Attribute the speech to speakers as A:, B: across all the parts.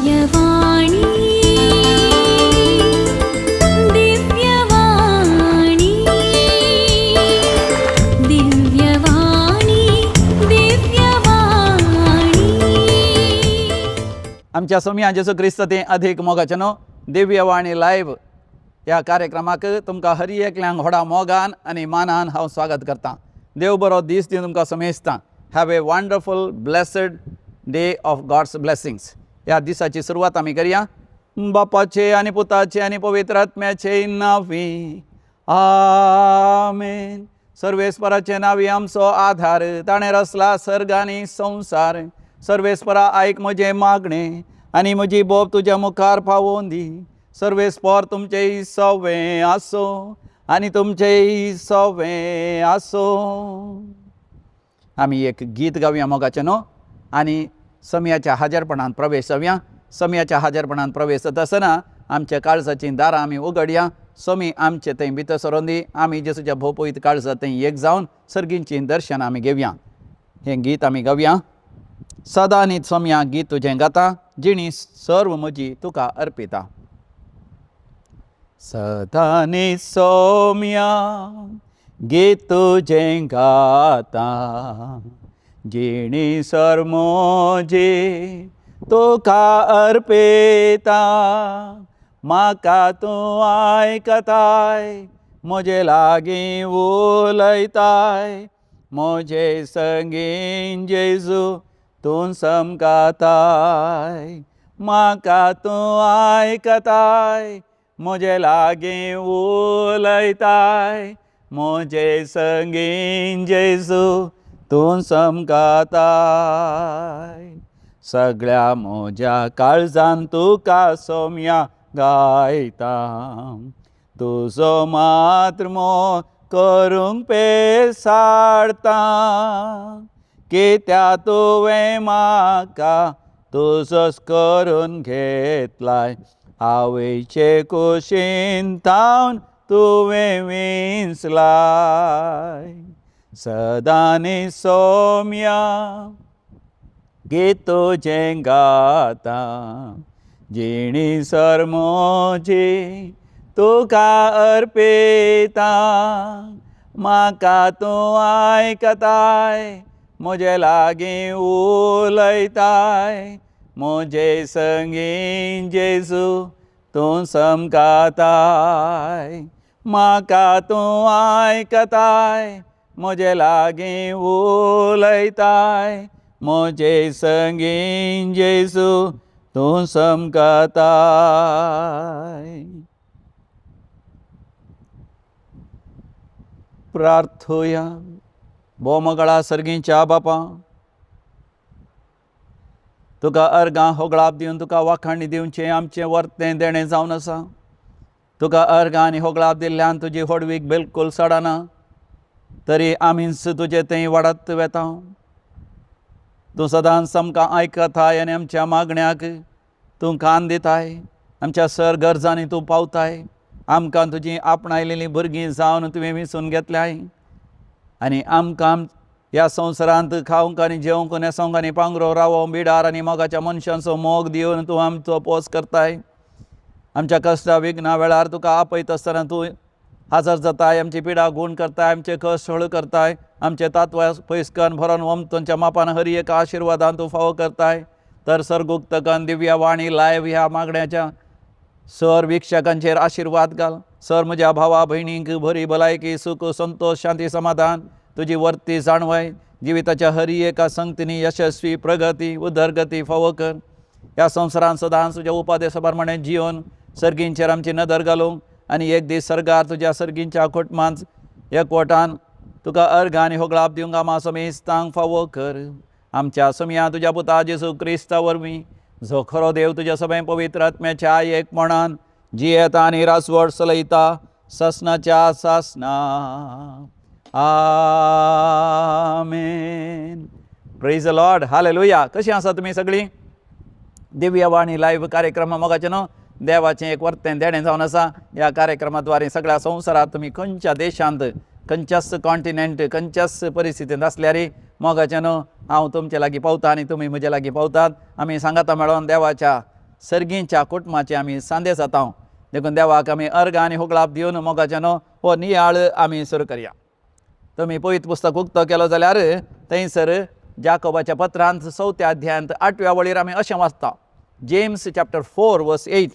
A: दिव्यवाणी, दिव्यवाणी, दिव्यवाणी, दिव्यवाणी.
B: आमच्या सोमया जेजू क्रिस्त ते अधीक मोगाचें न्हू दिव्यवाणी लायव्ह ह्या कार्यक्रमाक तुमकां हर एकल्यांक व्हडा मोगान आनी मानान हांव स्वागत करतां. देव बरो दीस दिवन तुमकां समेजतां. Have a wonderful blessed day of God's blessings. ह्या दिसाची सुरवात आमी करया बापाचे आनी पुताचे आनी पवित्र आत्म्याचे नांवी, आमेन. सर्वेस्पराचे नांवी आमचो आधार, ताणें रचला सर्ग आनी संवसार. सर्वेस्परा, आयक म्हजें मागणें आनी म्हजी बोब तुज्या मुखार पावोवन दी. सर्वेस्पर तुमचें सवें आसूं आनी तुमचें सवें आसूं. आमी एक गीत गावया मोगाचें न्हू आनी समयाच्या हाजरपणान प्रवेश जावया. समयाच्या हाजरपणान प्रवेश जाता आसतना आमच्या काळजाचीं दारां आमी उगडया. समी आमचे थंय भितर सरोन दी. आमी जेजूच्या भोवपवित्र काळजा थंय एक जावन सर्गींचीं दर्शनां आमी घेवया. हें गीत आमी गावया. सदां न्हीद सोमया गीत तुजें गाता, जिणी सर्व म्हजी तुका अर्पिता. सदां न्हीद सोमया गीत तुजें गाता, जिणी सर्व म्हजी तुका अर्पिता. म्हाका तूं आयकताय, म्हजे लागीं उलयताय, म्हजे संगीं जेजू तूं समकाताय. म्हाका तूं आयकताय, म्हजे लागीं उलयताय, म्हजे संगीं जेजू तूं समकाताय. सगळ्या म्हज्या काळजान तुका सोमया गायता, तुजो मात्र मोग करूंक पेसाडता. कित्या तुवें म्हाका तुजोच करून घेतलाय, आवयचे कुशीन थावन तुवें विंचलाय. सदांनी सोमया गीत तुजें गाता, जिणी सर म्हजी तुका अर्पिता. म्हाका तूं आयकताय, म्हजे लागीं उलयताय, म्हजे संगीं जेजू तूं समकाताय. म्हाका तूं आयकताय, म्हजे लागीं उलयताय, म्हजे संगीं जेजू तूं समकाताय. प्रार्थुया. भोव मोगाळा सर्गींच्या बापा, तुका अर्गां होगळाप दिवन तुका वाखाणी दिवचें आमचें वर्तें देणें जावन आसा. तुका अर्गां आनी होगळाप दिल्ल्यान तुजी व्हडवीक बिलकूल सडना, तरी आमीच तुजे थंय वाडत वेता. तूं सदांच आमकां आयकताय आनी आमच्या मागण्याक तूं कान दिताय. आमच्या सर गरजांनी तूं पावताय. आमकां तुजी आपणायलेलीं भुरगीं जावन तुवें विंचून घेतल्याय आनी आमकां ह्या संवसारांत खावंक आनी जेवंक, न्हेसोंक आनी पांगरो, रावोंक, बिडार आनी मोगाच्या मनशांचो मोग दिवन तूं आमचो पोस करताय. आमच्या कश्टा विघ्ना वेळार तुका आपयत आसतना तूं हाजर जाताय. आमची पिडा गूण करताय, आमचे कश्ट हळू करताय, आमचे तात्व पयस कन्न भरोन वमतोंच्या मापान हर एक आशिर्वादान तूं फावो करताय. तर सर्गुक्तकन दिव्य वाणी लायव्ह ह्या मागण्याच्या सर वीक्षकांचेर आशिर्वाद घाल. सर म्हज्या भावा भयणींक बरी भलायकी, सुख, संतोश, शांती, समाधान, तुजी वर्ती जाणवय, जिविताच्या हर एका संगतींनी यशस्वी प्रगती, उदरगती फावो कर. ह्या संवसारांत सदांच तुज्या उपादेसा प्रमाणे जिवन सर्गींचेर आमची नदर घालूंक आनी एक दीस सर्गार तुज्या सर्गींच्या कुटुंबांत एकवटान तुका अर्घ आनी होगळाप दिवंक आमा समेस्तांक फावो कर. आमच्या समया तुज्या पुता जेजू क्रिस्ता वरवीं, जो खरो देव, तुज्या सगळ्या पवित्र आत्म्याच्या एकपणान जियेता आनी रासवड चलयता सासनाच्या सासना. आमेन. Praise the Lord. Hallelujah. कशीं आसा तुमी सगळीं? दिव्यवाणी लायव्ह कार्यक्रम मोगाचें न्हू देवाचें एक वर्तें देणें जावन आसा. ह्या कार्यक्रमाद्वारे सगळ्या संवसारांत तुमी खंयच्या देशांत, खंयच्याच कॉन्टिनेंट, खंयच्याच परिस्थितींत आसल्यार मोगाचें न्हू हांव तुमचे लागीं पावता आनी तुमी म्हजे लागीं पावतात. आमी सांगाता मेळोन देवाच्या सर्गींच्या कुटुंबाचे आमी सांदे जाता. देखून देवाक आमी अर्गां आनी होगळाप दिवन मोगाच्यानो हो नियाळ आमी सुरू करया. तुमी पवित्र पुस्तक उक्तो केलो जाल्यार थंयसर जाकोबाच्या पत्रांत चवथ्या अध्यायांत आठव्या वळीर आमी अशें वाचता, James chapter 4 verse 8,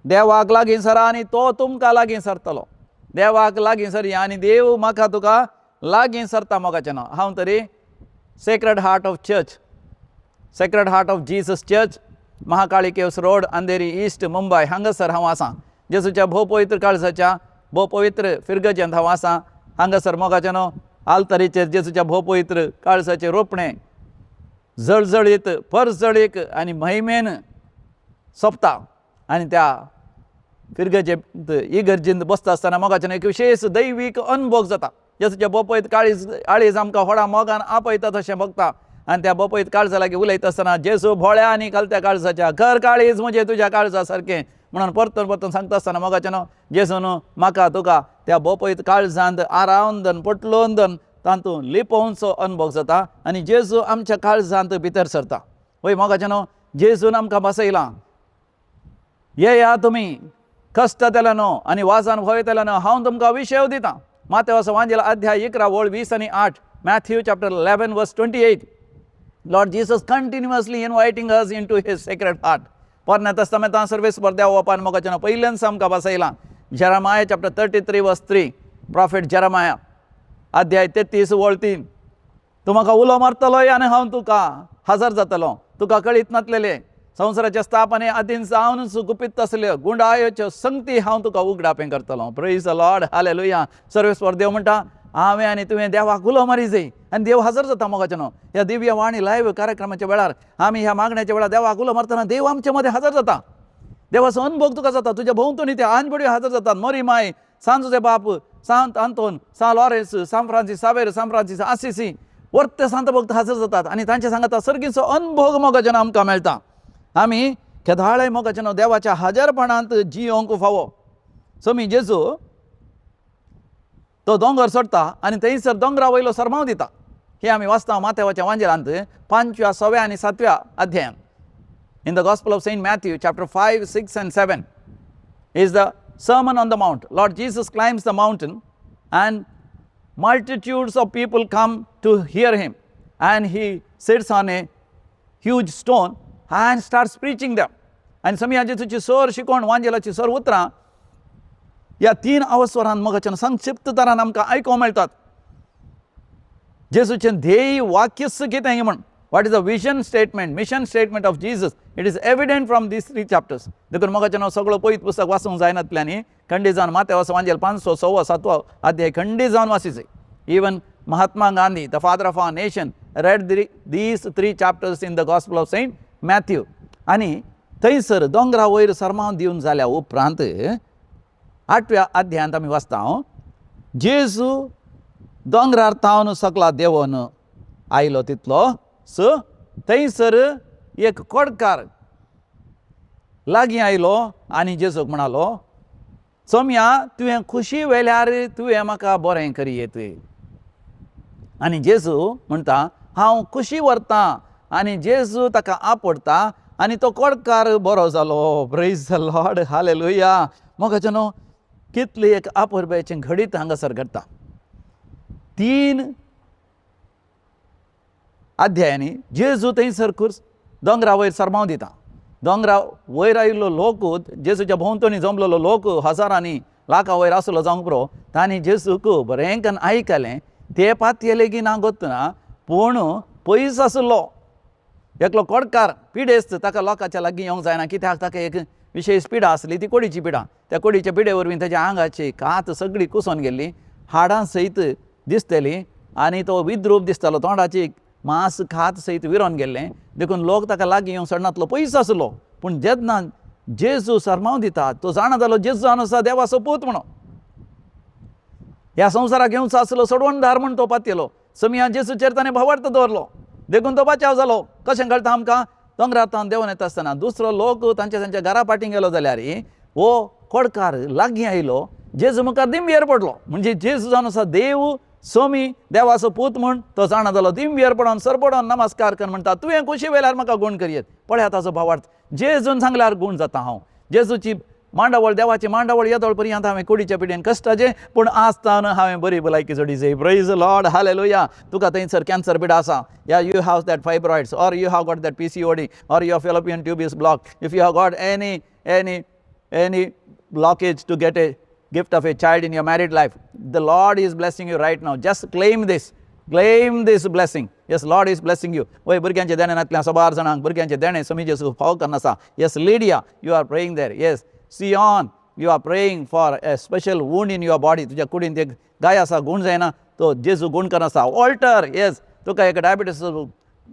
B: देवाक लागीं सरा आनी तो तुमकां लागीं सरतलो. देवाक लागीं सरया आनी देव म्हाका तुका लागीं सरता. मोगाचें न्हू, हांव तरी Sacred Heart of Church, Sacred Heart of Jesus Church, Mahakali Caves Road, Andheri East, Mumbai हांगासर हांव आसा. जेजूच्या भोव पवित्र काळजाच्या भोव पवित्र फिरगजेंत हांव आसा. हांगासर मोगाचें न्हू आल्तरीचेर जेजूच्या भोव पवित्र काळजाचें रोपणें जळजळीत परजळीक आनी महिमेन सोंपता. आनी त्या फिरगजेंत इगर्जींत बसता आसतना मोगाचें एक विशेश दैवीक अनभोग जाता. जेजूच्या भोव पवित्र काळीज आळीज आमकां व्हडा मोगान आपयता तशें भोगता. आनी त्या भोव पवित्र काळजा लागीं उलयता आसतना जेजू भोळ्या आनी कलत्या काळजाच्या कर काळीज म्हजें तुज्या काळजा सारकें म्हणून परतून परतून सांगता आसतना मोगाचें न्हू जेजून म्हाका तुका त्या भोव पवित्र काळजांत आरावंदन पटलोंदन तातूंत लिपोवचो अनभोग जाता आनी जेजू आमच्या काळजांत भितर सरता. वय मोगाचें न्हू, जेजून आमकां बसयलां, येया तुमी कश्ट न्हू आनी वाजान भोंवयतले न्हू, हांव तुमकां विशय दितां. मातेवाचो वांजेल अध्याय 11 वळ 20 आनी 8, Matthew chapter 11 verse 28. Lord Jesus continuously inviting us into his Sacred Heart. पोरण्या तस्तामेंतां सर्वेस्पर देव बापान मोगाचें पयल्यान आमकां बसयलां. Jeremiah chapter 33 verse 3, Prophet Jeremiah, अध्याय 33 वळ 3, तूं म्हाका उलो मारतलो आनी हांव तुका हजर जातलो. तुका कळीत नासलेले संवसाराच्या स्थापने आदीन जावन गुपीत आसल्यो गुंडायोच्यो संगती हांव तुका उगडापें करतलो. Praise the Lord, hallelujah. सर्वेस्पर देव म्हणटा, हांवें आनी तुवें देवाक उलो मारी जाय आनी देव हजर जाता. मोगाचें न्हू, ह्या दिव्य वाणी लायव्ह कार्यक्रमाच्या वेळार आमी ह्या मागण्याच्या वेळार देवाक उलो मारतना देव आमचे मदें हजर जाता. देवाचो अनुभव तुका जाता. तुज्या भोंवतणी ते आनबड्यो हजर जातात. मोरी माय, सांजुचे बाप, सांत आंतोन, सां लॉरेन्स, सां फ्रांसीस सावेर, सां फ्रांसीस आसिसी, वर्ते सांत भक्त हजर जातात आनी तांच्या सांगाता सर्गीचो अनुभोग मोगाच्यान आमकां मेळटा. आमी केदाळे मोगाच्यान देवाच्या हजरपणांत जियोंक फावो. सो जेजू तो दोंगर चडटा आनी थंयसर दोंगरा वयलो सरमाव दिता. हे आमी वाचता माथ्यावाच्या वांजेलांत 5व्या, 6व्या आनी 7व्या अध्यायान. In the Gospel of Saint Matthew chapter 5, 6 and 7 is the Sermon on the Mount. Lord Jesus climbs the mountain and multitudes of people come to hear him, and he sits on a huge stone and starts preaching them. आनी समिया जेजूची sir शिकवण, वांजेलाची sir उतरां ह्या तीन अवसरान मोगाच्यान संक्षिप्त तरान आमकां आयकोंक मेळटात. जेजूचें ध्येय वाक्यच कितें म्हण, what is the vision statement, mission statement of Jesus, it is evident from these three chapters. देखून मोगाचें नांव सगळो पयत पुस्तक वाचूंक जायनातल्यानी खंडी जावन माथ्या वांजेल 5वो, 6वो, 7वो अध्याय खंडी जावन वाचिचे. Even Mahatma Gandhi, the father of our nation, read these three chapters in the Gospel of Saint Matthew. आनी थंयसर दोंगरा वयर सरमाव दिवन जाल्या उपरांत 8व्या अध्यायांत आमी वाचता, जेजू दोंगरार तावन सकला देंवन आयलो तितलो स थंयसर एक कोडकार लागीं आयलो आनी जेजूक म्हणालो, सोम्या, तुवें खुशी वेल्यार तुवें म्हाका बरें करी येत. आनी जेजू म्हणटा, हांव खुशी व्हरतां. आनी जेजू ताका आपडता आनी तो कोडकार बरो जालो. Praise the Lord, hallelujah. मोगाचें न्हू, कितली एक अपुरबायेचें घडीत हांगासर घडटा. तीन अध्यायांनी जेजू थंयसर खुर्स दोंगरा वयर सरमाव दिता. दोंगरा वयर आयिल्लो लोक, जेजूच्या भोंवतणी जमलेलो लोक हजारांनी लाखां वयर आसलो जावंक पुरो. तांणी जेजूक बरें कन्न आयकलें. ते पातये लेगीत ना गोतना, पूण पयस आसलो एकलो कोडकार पिडेस्त, ताका लोकांच्या लागीं येवंक जायना, कित्याक ताका एक विशेश पिडा आसली, ती कोडीची पिडा. त्या कोडीच्या पिडे वरवीं ताच्या आंगाची कात सगळी कुसोन गेल्ली, हाडां सयत दिसतली आनी तो विद्रूप दिसतालो. तोंडाची मांस खात सयत विरोन गेल्लें. देखून लोक ताका लागीं येवंक सोडनातलो, पयस आसलो. पूण जेन्ना जेजू सरमाव दिता, तो जाणा जालो जेजू जावन आसा देवाचो पूत म्हणून, ह्या संवसाराक येवचो आसलो सोडवणदार म्हूण तो पातयेलो. समिया जेजूचेर ताणें भावार्थ दवरलो, देखून तो बचाव जालो. कशें कळटा आमकां? दोंगरार तावन देंवन येता आसतना दुसरो लोक तांच्या तांच्या घरा फाटीं गेलो जाल्यार हो कोडकार लागीं आयलो, जेजू मुखार दिंबयेर पडलो. म्हणजे जेजू जावन आसा देव सोमी देवाचो पूत म्हूण तो जाणा जालो. दिमयेर पडोन सरपडोन नमस्कार कर म्हणटा, तुवें खुशी वेल्यार म्हाका गूण करयेत. पळया ताजो भावार्थ, जेजून सांगल्यार गूण जाता हांव. जेजूची मांडावळ, देवाची मांडावळ येदोळ पर्यंत हांवें कुडीच्या पिड्यान कश्टाचें, पूण आसतना हांवें बरी भलायकी जोडी जाय. Praise Lord, hallelujah. तुका थंयसर कॅन्सर पिडा आसा, या you have that fibroids or you have got that PCOD or your fallopian tube is block, if you have got any blockage to get a gift of a child in your married life, the Lord is blessing you right now. Just claim this. Claim this blessing. Yes, Lord is blessing you. वय भुरग्यांचे देणें नातल्या सबार जाणांक भुरग्यांचे देणें समी जेजू फावो करून आसा. Yes, Lydia, you are praying there. Yes, Sion, you are praying for a special wound in your body. तुज्या कुडीन एक गाय आसा, गूण जायना, तो जेजू गूण करून आसा. वॉल्टर, येस, तुका एक डायबिटीस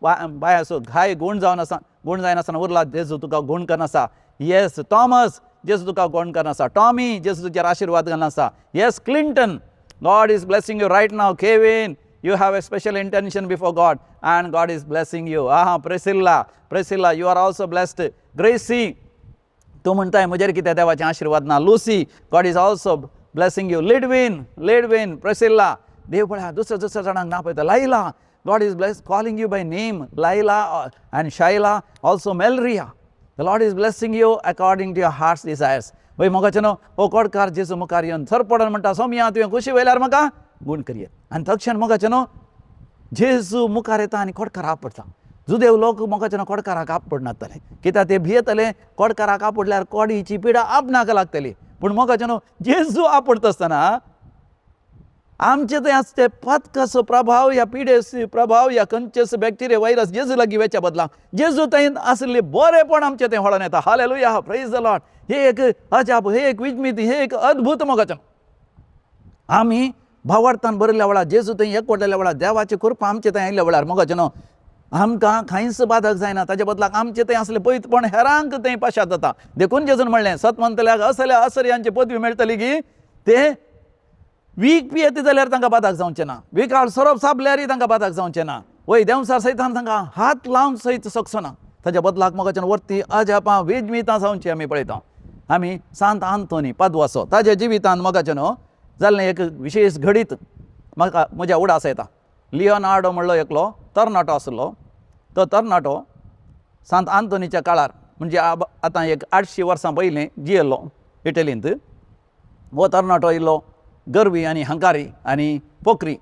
B: बाय असो घाय गूण जावन आसा, गूण जायनासतना उरला, जेजू तुका गूण करून आसा. येस, थॉमस, जेजू तुका गूण करून आसा. टॉमी, जेजू तुजेर आशिर्वाद घालून आसा. Yes, Clinton, God is blessing you right now. Kevin, you have a special intention before God and God is blessing you. आहा, Priscilla, Priscilla, you are also blessed. Gracy, तूं म्हणटाय म्हजेर कितें देवाचे आशिर्वाद ना. Lucy, God is also blessing you. Lidwin, Lidwin, Priscilla, देव पळया दुसऱ्या दुसऱ्या जाणांक नांव पळयता. Laila, God is bless calling you by name. Laila and Shaila, also Melria, the Lord is blessing you according to your heart's desires. वय मोगाचें न्हू, हो कोडकार जेजू मुखार येवन सरपडन म्हणटा, सोमया, तुवें खुशी वयल्यार म्हाका गूण करयेत. आनी तक्षण मोगाचें न्हू, जेजू मुखार येता आनी कोडकार आपडटा. जुदेव लोक मोगाचे कोडकाराक आपडनातले, कित्याक ते भियेतले, कोडकाराक आपडल्यार कोडीची पिडा आपणाक लागतली. पूण मोगाचे न्हू, जेजू आपडटा आसतना आमचे थंय आसा ते पातकाचो प्रभाव ह्या पिडेची प्रभाव ह्या खंयचेच बॅक्टेरिया, व्हायरस जेजू लागीं वेच्या बदला जेजू थंय आसले बरेपण आमचे थंय व्हडोन येता. Hallelujah, praise the Lord. हे एक अजाप, हे एक विजमीत, हे एक अद्भुत मोगाचें. आमी भावार्थान भरिल्ल्या वेळार, जेजू थंय एकवटलेल्या वेळार, देवाची कृपा आमचे थंय आयिल्ल्या वेळार मोगाचें न्हू, आमकां कांयच बादक जायना. ताजे बदलाक आमचे थंय आसले पयतपण हेरांक थंय पाशाद जाता. देखून जेजून म्हणलें, सत म्हणटल्याक असल्या असर्यांची पदवी मेळटली की ते वीख पियेत जाल्यार तांकां बादक जावचें ना, विकाळ सोरोप सापल्यारय तांकां बादक जावचें ना, वय देंवचार सयतान तांकां हात लावन सयत शकचो ना. ताच्या बदलाक मोगाच्यान वरती अजापां विजमितां जावची आमी पळयता. आमी सांत आंतोनी पादवाचो ताज्या जिवितान मोगाचें न्हू जाल्लें एक विशेश घडीत म्हाका म्हज्या उडास येता. लियोनार्डो म्हणलो एकलो तरणाटो आसलो. तो तरणाटो सांत आंतोनीच्या काळार, म्हणजे आतां एक 800 वर्सां पयलीं जियेल्लो इटलींत. हो तरणाटो इल्लो गर्वी आनी हंकारी आनी पोकरी.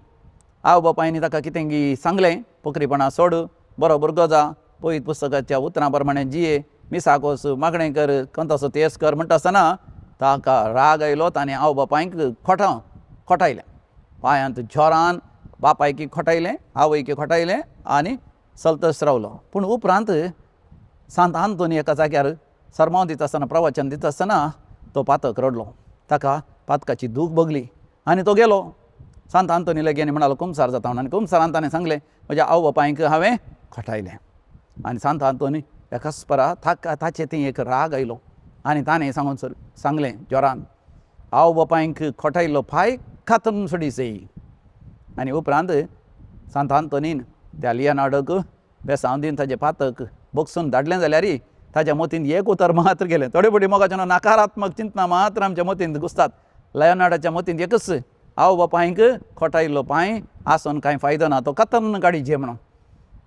B: आवय बापायनी ताका कितें गी सांगलें, पोकरीपणा सोड, बरो भुरगो जा, पवित्र पुस्तकाच्या उतरां प्रमाणे जिये, मिसाक वच, मागणें कर, कंताचो तेस कर म्हणटा आसतना ताका राग आयलो. ताणें आवय बापायक खोटायलें. पांयांत जोरान बापायकी खोटायलें, आवयकी खोटायलें आनी चलतच रावलो. पूण उपरांत सांत आंतोनी एका जाग्यार सरमांव दिता आसतना, प्रवचन दिता आसतना तो पातक रडलो. ताका पातकाची दूख भोगली आनी तो गेलो सांत आंतोनी लागीं आनी म्हणालो, कुमसार जाता म्हणून. आनी कुमसारान ताणें सांगलें, म्हज्या आवय बापायक हांवें खोटायलें. आनी सांत आंतोनी एकाच परा ताका ताचे थंय एक राग आयलो आनी ताणें सांगून सांगलें जोरान, आवय बापायक खोटायलो पाय कातरून सोडी सई. आनी उपरांत सांत आंतोनीन त्या लियोनार्डोक बेसांव दिवन ताजें पातक बगसून धाडलें. जाल्यार ताज्या मतींत एक उतर मात्र गेलें. थोडे फावटी मोगाच्या नकारात्मक चिंतना मात्र आमच्या मतींत घुसतात. लियोनार्डाच्या मतींत एकच, आवय बापायक खोटायल्लो पांय आसून कांय फायदो ना, तो कतर्न काडी जे म्हणून.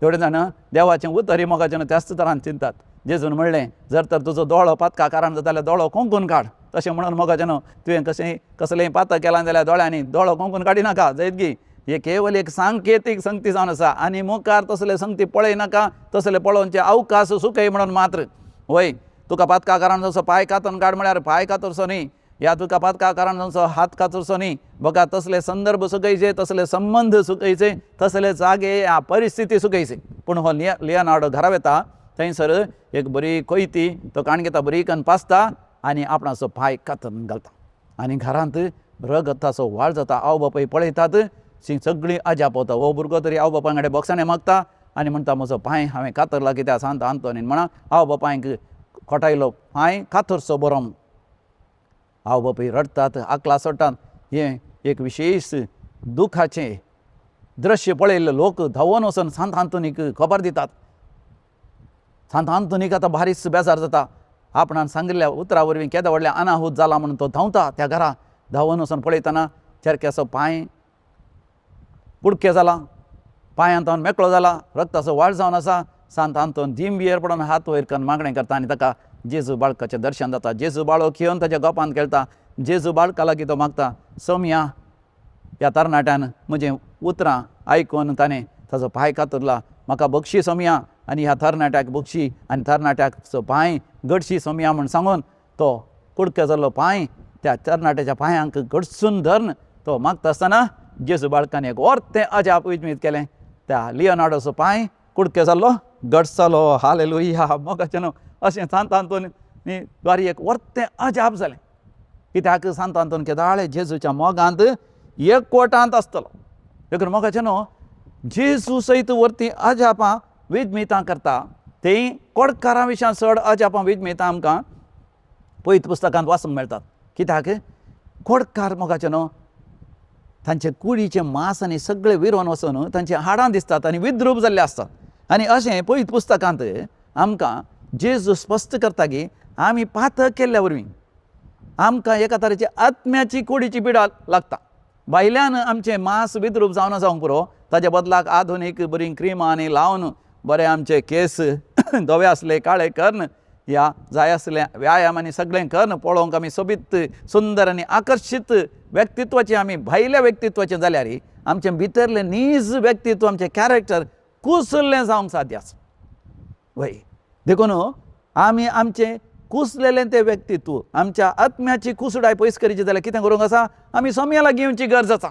B: थोडे जाण देवाचें उतर मोगाचें त्याच तरान चिंतात. जेजून म्हणलें, जर तर तुजो दोळो पातका कारण जाता जाल्यार दोळो कोंकून काड. तशें म्हणून मोगाचें न्हू, तुवें कशें कसलेंय पातक केलां जाल्यार दोळ्यांनी दोळो कोंकून काडी नाका जयत गी. हे केवल एक सांकेतीक संगती जावन आसा आनी मुखार तसले संगती पळय नाका, तसले पळोवचे अवकाश सुकय म्हणून मात्र. वय, तुका पातका कारण जसो पांय कातून काड म्हळ्यार पांय कातरचो न्ही, या तुका पातका कारण जसो हात कातरचो न्ही. बघा, तसले संदर्भ सुकयचे, तसले संबंध सुकयचे, तसले जागे या परिस्थिती सुकयचे. पूण हो लियोनार्डो घरा वेता, थंयसर एक बरी कोयती तो काण घेता, बरी कन्न पासता आनी आपणाचो पांय कातरून घालता आनी घरांत रगताचो व्हाळ जाता. आवय बापूय पळयतात, ती सगळीं अजाप वता. हो भुरगो तरी आवय बापाय कडेन बोगसाणें मागता आनी म्हणटा, म्हजो पांय हांवें कातरला कित्याक सांत आंतोनीन म्हणा, आवय बापायक खोटायलो पांय कातरचो बरो म्हूण. आवय बापूय रडटात, आकला सोडटात. हें एक विशेश दुखाचें दृश्य पळयल्ले लोक धांवून वचून सांत आंतोनीक खबर दितात. सांत आंतोनीक आतां भारीच बेजार जाता. आपणान सांगिल्ल्या उतरा वरवीं केदें व्हडलें अनाहूत जाला म्हणून तो धांवता त्या घरा. धांवून वचून पळयतना चेरक्याचो पांय कुडके जाला, पांयांत मेकळो जाला, रक्ताचो वाळ जावन आसा. सांत आंतोन दिंबयेर पडून हात वयर करून मागणें करता आनी ताका जेजू बाळकाचें दर्शन जाता. जेजू बाळक येवन ताच्या गोपांत खेळटा. जेजू बाळका लागीं तो मागता, सोमया ह्या तरणाट्यान म्हजें उतरां आयकून ताणें ताजो पांय कातरला, म्हाका बक्षी सोमया आनी ह्या तरणाट्याक बक्षी आनी तरणाट्याचो पांय गडशी सोमया म्हूण सांगून तो कुडके जाल्लो पांय त्या तरणाट्याच्या पांयांक गडसून धरून तो मागता आसतना जेजू बाळकान एक वर्तें अजाप विजमीत केलें. त्या लियोनार्डोचो पांय कुडके जाल्लो गडसलो. हालेलुया. मोगाचें न्हू अशें सांत आंतोनी द्वारी एक वर्तें अजाप जालें. कित्याक सांत आंतोन केदाळे जेजूच्या मोगांत एकवटांत आसतलो. देखून मोगाचें न्हू जेजू सयत वर्ती अजापां विजमितां करता. तीं कोडकारां विशयान चड अजापां विजमितां आमकां पवित्र पुस्तकांत वाचूंक मेळटात. कित्याक कोडकार मोगाचें न्हू तांचे कुडीचें मांस आनी सगळे विरोन वचून तांची हाडां दिसतात आनी विद्रूप जाल्ले आसतात. आनी अशें पवित्र पुस्तकांत आमकां जेजू स्पश्ट करता की आमी पातक केल्ल्या वरवीं आमकां एका तरेची आत्म्याची कुडीची पिडा लागता. भायल्यान आमचें मांस विद्रूप जावना जावंक पुरो, ताज्या बदलाक आधुनीक बरीं क्रिमां आनी लावन बरे आमचे केस धवे आसले काळे करून या जाय आसले व्यायाम आनी सगळें करून पळोवंक आमी सोबीत सुंदर आनी आकर्शीत व्यक्तित्वाचें आमी भायल्या व्यक्तित्वाचें जाल्यार आमचें भितरलें नीज व्यक्तित्व आमचें कॅरेक्टर कुसल्लें जावंक साध्य आसा. वय देखून आमी आमचें कुसलेलें तें व्यक्तित्व आमच्या आत्म्याची कुसडाय पयस करची जाल्यार कितें करूंक आसा, आमी सोम्या लागीं येवची गरज आसा.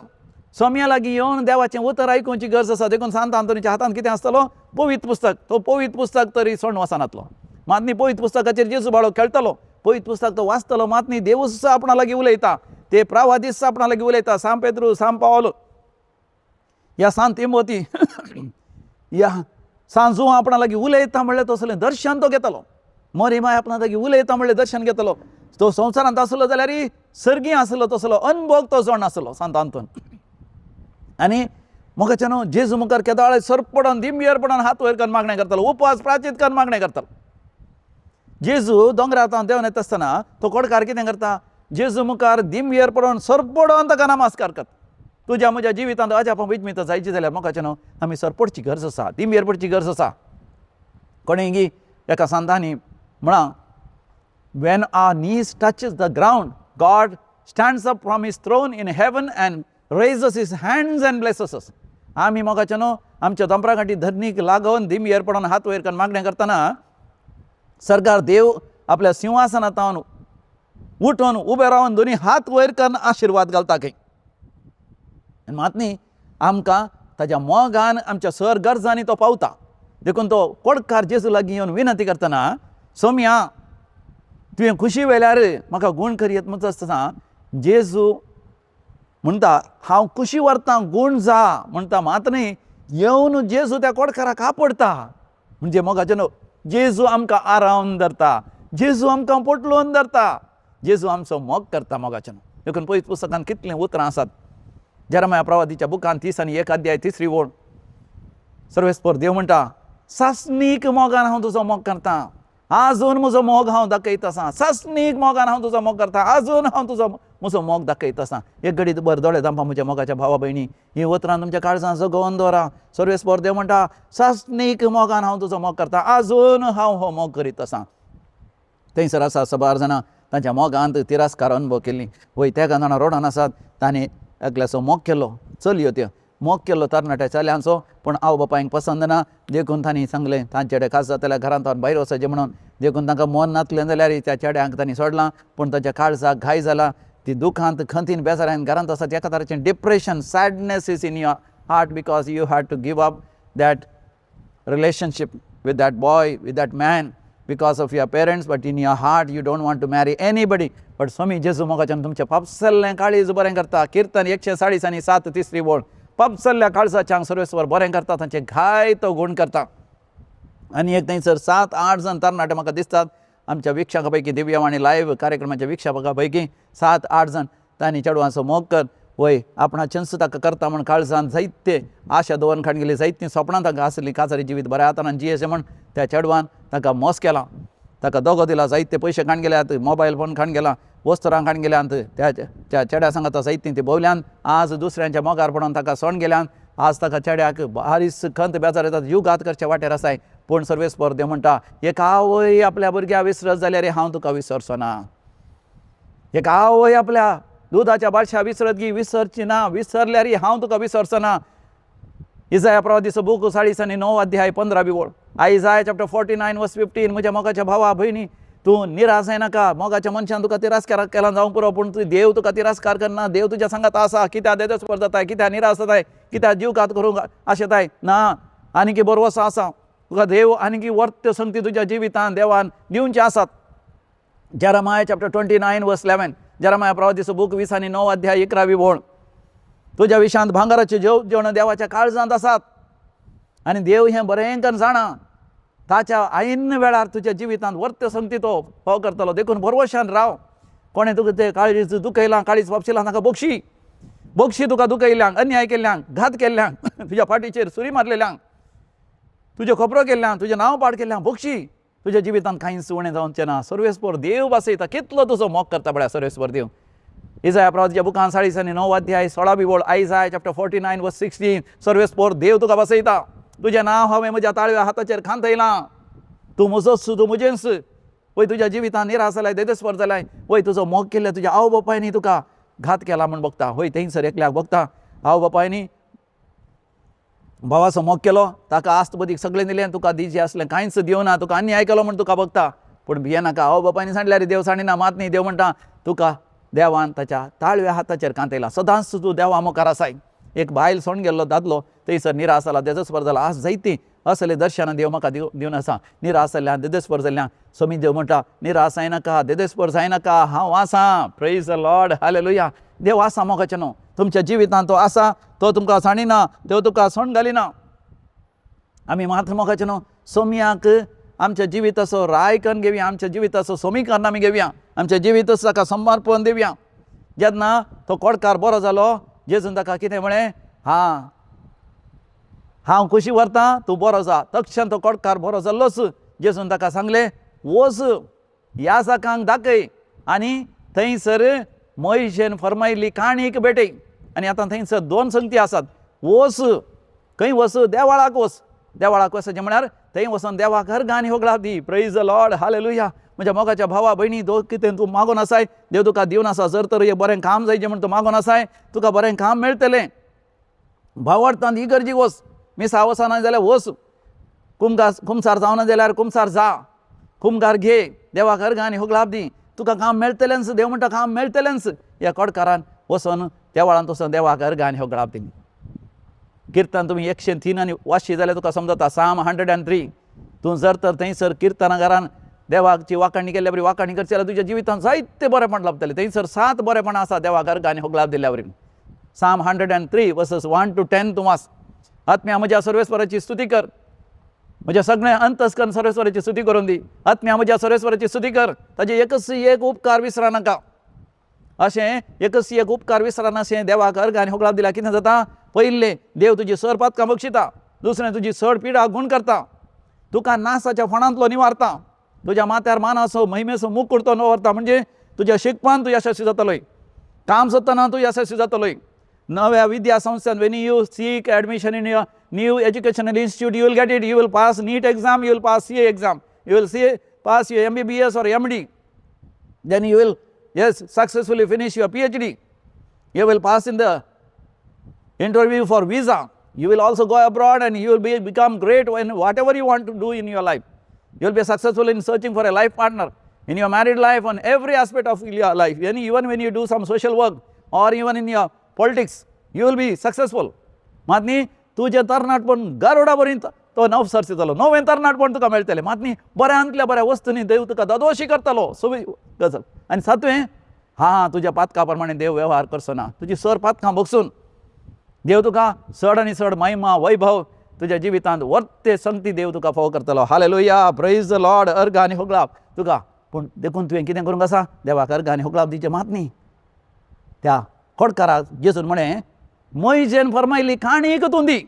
B: सोम्या लागीं येवन देवाचें उतर आयकुची गरज आसा. देखून सांत आंतोनीच्या हातांत कितें आसतलो, पवित्र पुस्तक. तो पवित्र पुस्तक तरी सोडून वचनातलो. मात न्ही पवित्र पुस्तकाचेर जेजू बाळो खेळटलो, पवित्र पुस्तक तो वाचतलो, मात न्ही देवूच आपणा लागीं उलयता, ते प्रावादीस आपणा लागीं उलयता. सांत पेद्रू, सांत पावलो, या सांत तिमोती, या सांजू आपणा लागीं उलयता म्हणल्यार तसलें दर्शन तो घेतलो. मोरीमाय आपणा लागीं उलयता म्हणल्यार दर्शन घेतलो. तो संवसारांत आसलो जाल्यार सर्गी आसलो तसलो अनभोग तो जाण आसलो सांत आंतोन. आनी मोगाचें न्हू जेजू मुखार केदाळे सरपडोन दिंबयेर पडोन हात वयर करून मागणें करतालो, उपवास प्राचीत करून मागणें करतालो. जेजू दोंगरार देंवन येता आसतना तो कोडकार कितें करता, जेजू मुखार दिंबयेर पडोन सरपडोन ताका नमस्कार करता. तुज्या म्हज्या जिवितांत अजापां विजमीत जायची जाल्यार मोगाचें न्हू आमी सरपडची गरज आसा, दिंबयेर पडची गरज आसा. कोणें एका सांतांनी म्हळां, When our knees touches the ground, God stands up from his throne in heaven and raises his hands and blesses us. आमी मोगाचें न्हू आमच्या दोंपरा गांठी धरणीक लागून दिंबयेर पडोन हात वयर करून मागणें करतना सरकार देव आपल्या सिंहासनांत उठून उबे रावन दोनी हात वयर करून आशिर्वाद घालता खंय. आनी मात न्ही आमकां ताज्या मोगान आमच्या सर गरजांनी तो पावता. देखून तो कोडकार जेजू लागीं येवन विनंती करतना, सोमया तुवें खुशी वेल्यार म्हाका गूण करयत म्हणटा आसतना जेजू म्हणटा हांव खुशी व्हरतां गूण जा म्हणटा. मात न्ही येवन जेजू त्या कोडकाराक आपडटा. म्हणजे मोगाचें न्हू जेजू आमकां आरावन धरता, जेजू आमकां पोटलोवन धरता, जेजू आमचो मोग करता मोगाचें न्हू. देखून पवित्र पुस्तकांत कितलीं उतरां आसात. जेरमाया प्रवादीच्या बुकान 31 अध्याय 3 ओळ सर्वेस्पर देव म्हणटा, सासणीक मोगान हांव तुजो मोग करता, आजून म्हजो मोग हांव दाखयत आसा, सासणीक मोगान हांव तुजो मोग करता, आजून हांव तुजो म्हजो मोग दाखयत आसा. एक घडीत बर दोळे धांपा म्हज्या मोगाच्या भावा भयणी, ही उतरां तुमच्या काळजां जगोवन दवरा. सर्वेस्पर देव म्हणटा, सासणीक मोगान हांव तुजो मोग करता, आजून हांव हो मोग करीत आसा. थंयसर आसा सबार जाणां तांच्या मोगांत तिरस्कार अनुभव केल्ली. वय तेगां जाणां रोडान आसात, तांणी एकल्याचो मोग केलो, चलयो त्यो मोग केलो तरणाट्या चल्यांचो, पूण आवय बापायक पसंद ना देखून तांणी सांगलें तांचे चेडे खास जातल्या घरांत भायर वचचें म्हणून. देखून तांकां मन नातलें जाल्यार त्या चेड्यांक तांणी सोडलां, पूण तांच्या काळजाक घाय जाला, ती दुखांत खंतीन बेजारान घरांत आसात. एका तरेचें depression, sadness is in your heart because you had to give up that relationship with that boy, with that man, because of your parents, but in your heart you don't want to marry anybody. But स्वामी जेजू मोगाच्यान तुमचें पापसल्लें काळीज बरें करता. किर्तन 140 आनी 7 3 ओळ, पापसल्ल्या काळजाच्यांक सर्वेस्वर बरें करता, तांचे घाय तो गूण करता. आनी एक थंयसर 7-8 जाण तरणाटे म्हाका दिसतात आमच्या वीक्षकां पैकी, दिव्यवाणी लायव्ह कार्यक्रमाच्या वीक्षकां पैकी 7-8 जाण तांणी चेडवांचो मोग कर वय आपणाचेंच ताका करता म्हण काळजान जायते आशा दवरून खाण गेली, जायतीं सपनां तांकां आसलीं, काजारी जिवीत बऱ्या हातान जियेचें म्हण त्या चेडवान ताका मोस केला, ताका दोगो दिला, जायते पयशे खाण गेल्यात, मोबायल फोन खाण गेला, वस्त्रां खाण गेल्यात, त्या त्या चेड्या सांगाता जायतीं ती भोवल्यान आज दुसऱ्यांच्या मोगार पडोन ताका सोण गेल्यान. आज ताका चेड्याक बारीस खंत बेजार येतात, युगात करच्या वाटेर आसाय. पूण सर्वेस्पर देव म्हणटा, एक आवय आपल्या भुरग्या विसरत जाल्यार हांव तुका विसरचो ना. एक आवय आपल्या दुदाच्या बादशा विसरत गी विसरची ना, विसरल्यार हांव तुका विसरचो ना. इजाया प्रवादीचो बूक 49 अध्याय 15 वळ, Isaiah chapter 49 verse 15. म्हज्या मोगाच्या भावा भयणी, तूं निराश जायनाका. मोगाच्या मनशान तुका तिरस्कार केला जावंक पुरो, पूण तूं देव तुका तिरस्कार करना. देव तुज्या सांगात आसा. कित्याक देदस्पर जाताय, कित्याक निराश जाताय, कित्याक जीव घात करूंक आशेताय ना? आनीकी बरवसो आसा तुका देव, आनीकी वर्त्य संगती तुज्या जिवितान देवान दिवचे आसात. Jeremiah chapter 29 verse 11, Jeremiah प्रवादीचो book 29 अध्याय 11वी वळ. तुज्या विशांत भांगराचे जेव जेवण देवाच्या काळजांत आसात आनी देव हें बरें करून जाणा. ताच्या ऐन वेळार तुज्या जिवितांत वर्त्य संगती तो फाव करतलो. देखून भरवशान राव. कोणें तुका ते काळीज दुखयलां, काळीज बापशिलां, ताका बक्षी बक्षी. तुका दुखयल्यांक, अन्याय केल्ल्यांक, घात केल्ल्यांक, तुज्या फाटीचेर सुरी मारलेल्यांक, तुज्यो खबरो केल्ल्यांक, तुजें नांव पाड केल्ल्यांक बक्षी. तुज्या जिवितांत कांयच उणें जावचें ना. सर्वेस्पर देव वासयता. कितलो तुजो मोग करता पळया सर्वेस्पर देव. इजाया प्रवादीच्या बुकान 49 अध्याय 16वी वळ, Isaiah chapter 49 verse 16. सर्वेस्पर देव तुका वासयता. तुजें नांव हांवें म्हज्या ताळव्या हाताचेर खांदयलां. तूं म्हजोच, तूं म्हजेंच. वय, तुज्या जिवितान निराश जालाय, देदेस्पर जालाय. वय, तुजो मोग केल्ल्या तुज्या आवय बापायनी तुका घात केला म्हूण बघता. वय, थंयसर एकल्याक बघता, आवय बापायनी भावाचो मोग केलो, ताका आस्त बदीक सगळें दिलें, तुका दिजे आसलें कांयच दिवना, तुका अन्याय केलो म्हूण तुका बघता. पूण भियेनाका. आवय बापायनी सांडल्यार देव सांडिना मात न्ही. देव म्हणटा, तुका देवान ताच्या ताळव्या हाताचेर कांतयला. सदांच तूं देवा मुखार आसाय. एक बायल सोण गेल्लो दादलो थंयसर निराश जाला, देदस्पर जाला. आज जायतीं असले दर्शनां देव म्हाका दिवन आसा. निराश जाल्ल्यान, देदस्पर जाल्ल्यान समी देव म्हणटा, निराश जायनाका, देदस्पर जायनाका, हांव आसा. Praise the Lord, hallelujah. देव आसा मोगाचें न्हू. तुमच्या जिवितांत तो आसा. तो तुमकां सांडिना, तो तुका सोण घालिना. आमी मात्र मोगाचें न्हू सोमयाक आमच्या जिविताचो राय करून घेवया. आमच्या जिविताचो समीकरण आमी घेवया. आमच्या जिविताचो ताका समर्पण दिवया. जेन्ना तो कोडकार बरो जालो, जेजून ताका कितें म्हळें? हां, हांव खुशी व्हरता, तूं बरो जा. तक्षण तो कोडकार बरो जाल्लोच. जेजून ताका सांगलें, वच, ह्या साकांक दाखय आनी थंयसर मोयशेन फरमायल्ली काणीक भेटय. आनी आतां थंयसर दोन संगती आसात. वच, खंय वच? देवाळाक वच. देवाळाक वचचें म्हळ्यार थंय वचोन देवाक अर्गां आनी होगळाप दी. Praise the Lord, hallelujah. म्हज्या मोगाच्या भावा भयणी, दो कितें तूं मागून आसाय, देव तुका दिवन आसा. जर तर एक बरें काम जायचें म्हण तूं मागून आसाय, तुका बरें काम मेळटलें. भावार्थान इगर्जीक वच. मिसा वचना जाल्यार वच. कुमगार कुमसार जावना जाल्यार कुमसार जा, कुमगार घे, देवाक अर्गां आनी होगळाप दी. तुका काम मेळटलेंच. देव म्हणटा, काम मेळटलेंच. ह्या कोडकारान वचोन देवळांत वचोन देवाक अर्गां आनी होगळाप दिली. किर्तन तुमी 103 आनी वाचशी जाल्यार तुका समजता. Psalm 103. तूं जर तर थंयसर किर्तनागारान देवाची वाखाणी केल्ल्या बरी वाखाणी करची जाल्यार तुज्या जिवितांत जायते बरेपण लाभतलें. थंयसर सात बरेपणां आसा देवाक अर्गां आनी होगळाप दिल्ल्या वरी. Psalm 103 verses 1 to 10 तूं वाच. आत्म्या म्हज्या, सर्वेस्वराची स्तुती कर. म्हज्या सगळें अंतस्करण सर्वेस्वराची स्तुती करून दी. आत्म्या म्हज्या, सर्वेस्वराची स्तुती कर. ताजे एकच एक उपकार विसरा नाका. अशें एकच एक उपकार विसराना अशें देवाक अर्ग आनी होगळाप दिल्या कितें जाता? पयलें, देव तुजी सर पातकां बक्षिता. दुसरें, तुजी सड पिडा गुण करता. तुका नासाच्या फोणांतलो निवारता. तुज्या माथ्यार मानाचो महिमेचो मुकुट तो दवरता. म्हणजे तुज्या शिकपान तूं यशस्वी जातलोय, काम सोदतना तूं यशस्वी जातलोय. नव्या विद्या संस्थान, when you seek admission in your new educational institute, you will get it. You will pass NEET exam, you will pass CA exam, you will see pass your MBBS or MD. Then you will, yes, successfully finish your PhD. You will pass in the interview for visa. You will also go abroad and you will be become great in whatever you want to do in your life. You will be successful in searching for a life partner, in your married life, on every aspect of your life. Even when you do some social work or even in your politics, you will be successful. मात न्ही तुजें तरणाटपण गरुडा बरी तो नवसर जालो, नवें तरणाटपण तुका मेळटलें. मात न्ही बऱ्यांतल्या बऱ्या वस्तूंनी देव तुका ददोशी करतलो. सवी गजल. आनी सातवें, हा, तुज्या पातका प्रमाणे देव वेव्हार करचो ना. तुजी सर पातकां बगसून देव तुका चड आनी चड महिमा, वैभव, तुज्या जिवितांत वर्ते संगती देव तुका फावो करतलो. Hallelujah, praise the Lord. अर्ग आनी होगळाप तुका. पूण देखून तुवें कितें करूंक आसा? देवाक अर्ग आनी होगळाप दिवचें. मात न्ही त्या खोडकाराक जेजून म्हळें, मोयजेन फरमायली काणीक तूं दी.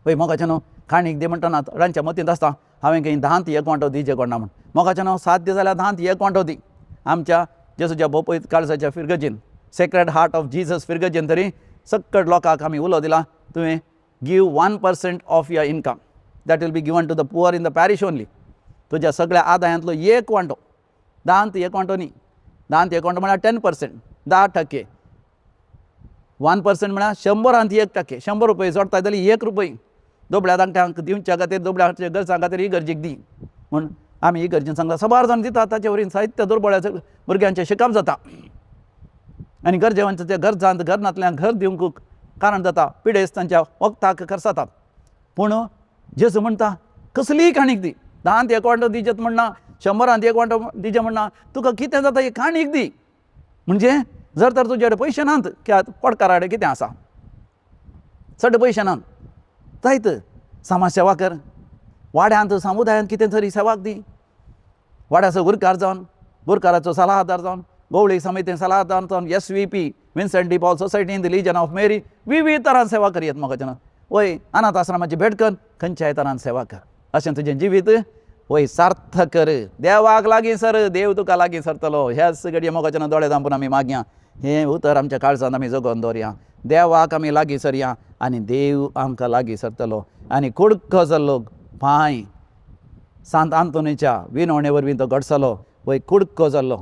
B: पळय मोगाचें न्हू, काणीक दी म्हणटना थोड्यांच्या मतींत आसता, हांवें खंय धांत एक वांटो दिवचें कोणा म्हूण. मोगाचें न्हू, साध्य जाल्यार धांत एक वांटो दी. आमच्या जेजूच्या बोपय काळजाच्या फिरगजीन, सेक्रेड हार्ट ऑफ जीजस फिरगजीन तरी सक्कड लोकांक आमी उलो दिला, तुवें give 1% of your income that will be given to the poor in the parish only. तुज्या सगळ्या आदायांतलो एक वांटो, धांत एक वांटो न्ही, धांत एक वांटो म्हळ्यार 10%, 10%. 1% म्हळ्यार 100रांत 1%. 100 रुपये जोडटा जाल्यार 1 रुपये दुबळ्या धाकट्यांक दिवच्या खातीर, दुबळ्यांच्या गरजां खातीर इगर्जीक दी म्हूण आमी इगर्जेन सांगता. साबार जाण दितात, ताचे वरवीं साहित्य दुर्बळ्या भुरग्यांचें शिकप जाता आनी गरजेवांच्या त्या गरजांत घर नातल्यान घर दिवंक कारण जाता, पिडेस्तांच्या वखदाक खर्चातात. पूण जेजू म्हणटा कसलीय काणीक दी, धांत एक वांटो दिजेत म्हणना, 100रांत एक वांटो दिजे म्हणना, तुका कितें जाता ही काणीक दी. म्हणजे जर तर तुजे कडेन पयशे नात, कित्याक पोटकारा कडेन कितें आसा, चड पयशे नात जायत, समाज सेवा कर, वाड्यांत समुदायांत कितें तरी सेवाक दी, वाड्याचो गुरकार जावन, गुरकाराचो सलाहदार जावन, गवळी समिती सलाहदार जावन, SVP Vincent de Paul सोसायटीन, लिजन ऑफ मेरी, विविध तरान सेवा करयत म्हाका. वय अनाथ आश्रमाची भेट कर, खंयच्याय तरान सेवा कर, अशें तुजें जिवीत वय सार्थक कर. देवाक लागीं सर, देव तुका लागीं सरतलो. ह्याच घडये मोगाच्यान दोळे धांपून आमी मागया, हें उतर आमच्या काळजान आमी जगोवन दवरया. देवाक आमी लागीं सरया आनी देव आमकां लागीं सरतलो. आनी कुडको जाल्लो पांय सांत आंतोनीच्या विनवणे वरवीं तो घडसलो, वय कुडको जाल्लो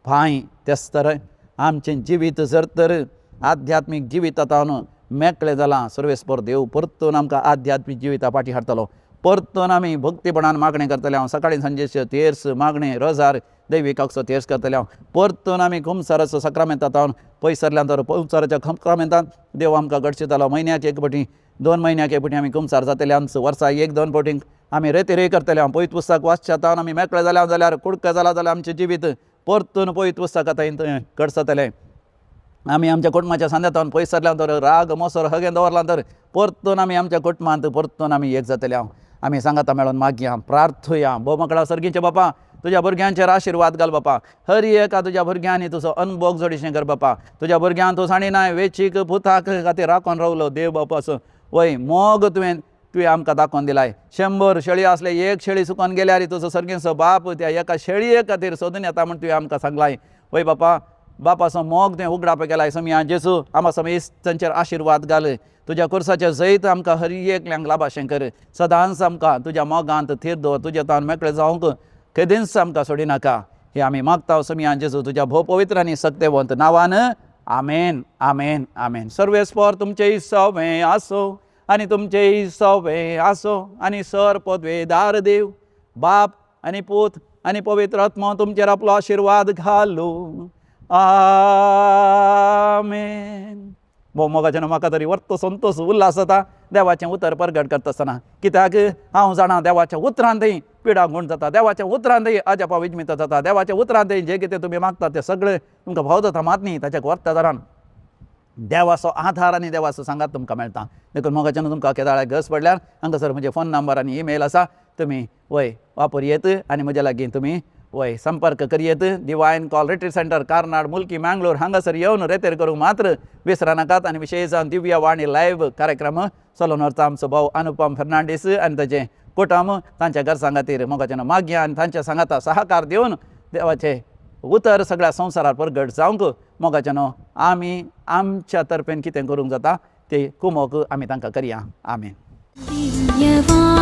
B: पांय. तेच तर आमचें जिवीत जर तर आध्यात्मीक जिवितांत मेकळें जालां, सर्वेस्पर देव परतून आमकां आध्यात्मीक जिविता फाटीं हाडटलो. परतून आमी भक्तीपणान मागणें करतले हांव, सकाळीं सांजेचे तेर्स मागणें, रोजार दैवीक आगसो तेर्स करतले हांव. परतून आमी कुमसाराचो सक्रामेंतांत पयस सरल्यान तर कुमसाराच्या सक्रामेंतांत देव आमकां घडशितलो. म्हयन्याक एक फावटी, 2 म्हयन्याक एक फावटी आमी कुमसार जातले. आमचो वर्सा 1-2 फावटी आमी रेतेरय करतले हांव. पवित्र पुस्तक वाचच्या तावन आमी मेकळे जाल्या जाल्यार, कुडके जाला जाल्यार आमचें जिवीत परतून पवित्र पुस्तकां थंय घडसतलें. आमी आमच्या कुटुंबाच्या सांद्यातावन पयस सरल्या तर, राग मोसर हगें दवरला तर परतून आमी आमच्या कुटुंबांत परतून आमी एक जातले हांव. आमी सांगाता मेळोन मागया, प्रार्थुया. भोव मकळा सर्गीचे बापा, तुज्या भुरग्यांचेर आशिर्वाद घाल बापा. हर एका तुज्या भुरग्यांनी तुजो अनभोग जोडीशें कर बापा. तुज्या भुरग्यान तूं साणीनाय वेचीक पुताक खातीर राखोन रावलो देव बापाचो वय मोग तुवें तुवें आमकां दाखोवन दिलाय. 100 शेळी आसले, एक शेळी सुकोन गेल्यार तुजो सर्गीचो बाप त्या एका शेळये खातीर सोदून येता म्हूण तुवें आमकां सांगलाय. वय बापा, बापाचो मोग तुवें उगडाप केलाय. समिया जेजू आमा समेस्तांचेर आशिर्वाद घाल. तुज्या कुर्साचें जैत आमकां हर एकल्यांक लाभाशें कर. सदांच आमकां तुज्या मोगांत थीर दवर, तुज्या तान मेकळें जावंक केदींच आमकां सोडिनाका. हे आमी मागता समिया जेजू तुज्या भोव पवित्र आनी सक्तेवंत नांवान, आमेन, आमेन, आमेन. सर्वेस्पर तुमचें सवें आसो आनी तुमचें सवें आसो आनी सर पदवेदार देव बाप आनी पूत आनी पवित्र आत्मा तुमचेर आपलो आशिर्वाद घालू. आमेन. भोव मोगाच्यान म्हाका तरी वर्तो संतोश उल्हास जाता देवाचें उतर परगट करता आसतना, कित्याक हांव जाणा देवाच्या उतरांतय पिडा गूण जाता, देवाच्या उतरांतय अजापा विजमिता जाता, देवाच्या उतरांतय जें कितें तुमी मागता तें सगळें तुमकां भाव जाता. मात न्ही ताच्या वर्ता जाणान देवाचो आधार आनी देवाचो सांगात तुमकां मेळटा. देखून मोगाच्यान तुमकां केदाळ्या गरज पडल्यार हांगासर म्हजे फोन नंबर आनी ईमेल आसा, तुमी वय वापर येत आनी म्हज्या लागीं तुमी वय संपर्क करयेत. Divine call retreat centre, Karnad, Mulki, Mangalore हांगासर येवन रेतेर करूंक मात्र विसरनाकात. आनी विशेश जावन दिव्य वाणी लायव्ह कार्यक्रम चलोवन व्हरता आमचो भाव अनुपम फेर्नांडीस आनी ताचें कुटुंब, तांच्या गरजां खातीर मोगाच्यान मागया आनी तांच्या सांगाता सहकार दिवन देवाचें उतर सगळ्या संवसारार परगट जावंक मोगाच्यान आमी आमच्या तर्फेन कितें करूंक जाता ते कुमोक आमी तांकां करया. आमेन.
A: दिव्यवाणी.